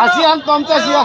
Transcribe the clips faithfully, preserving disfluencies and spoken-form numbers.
Asian tom cha siya.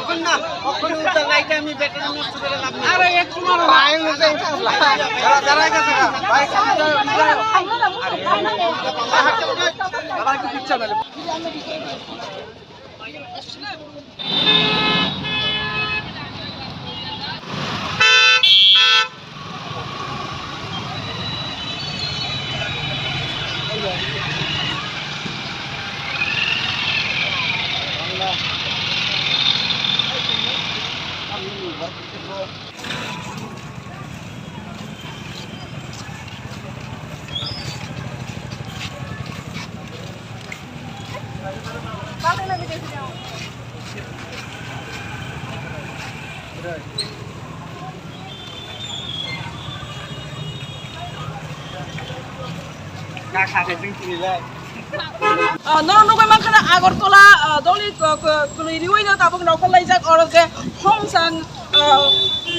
Ah, norok nugwi mankha na Agartala, ah, doli, ah, k-, kwlwi riwi no tabuk nokhor laijak oro je Hong Sang, ah,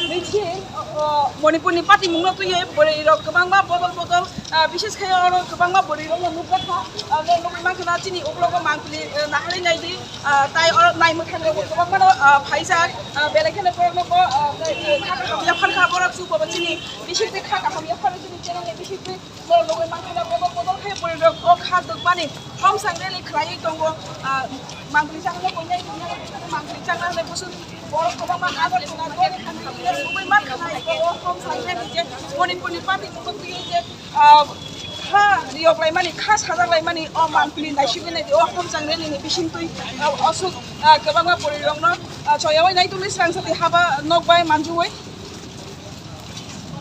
misil, ah, Manipur ni patimungno twiwi bwrwi rok kwbangma bodol bodol, ah, bises khe oro kwbangma bwrwi rok no nukjakha, ah, norok nugwi mankha na chini uklogo mangpili, ah, naharwi naidi, ah, tai oro naimwthang rok kwbangma no, ah, phaijak, ah, belai kheno borok no bo, ah, kha kaham yapharkha borok chubo chini bisingtwi kha kaham yapharwi chini channel ni bisingtwi. Borok nugwi mankha na bodol bodol khe bwrwi rok o kha dwkmani Hong Sang rally khlaiwi tongo, ah, mangpili changno koinai koinai mangpili changna hinwi busu borok kwbangma Agartala gori thangwi nugwi mankha na o Hong Sang rally je Manipur ni patimungno twiwi je, ah, kha riyok laimani kha sajak laimani o mangpili naisigwi naidi o Hong Sang rally ni bisingtwi, ah, aswk, ah, kwbangma bwrwi rokno, ah, choyawi naitukni swrang sati haba nokbai manjui.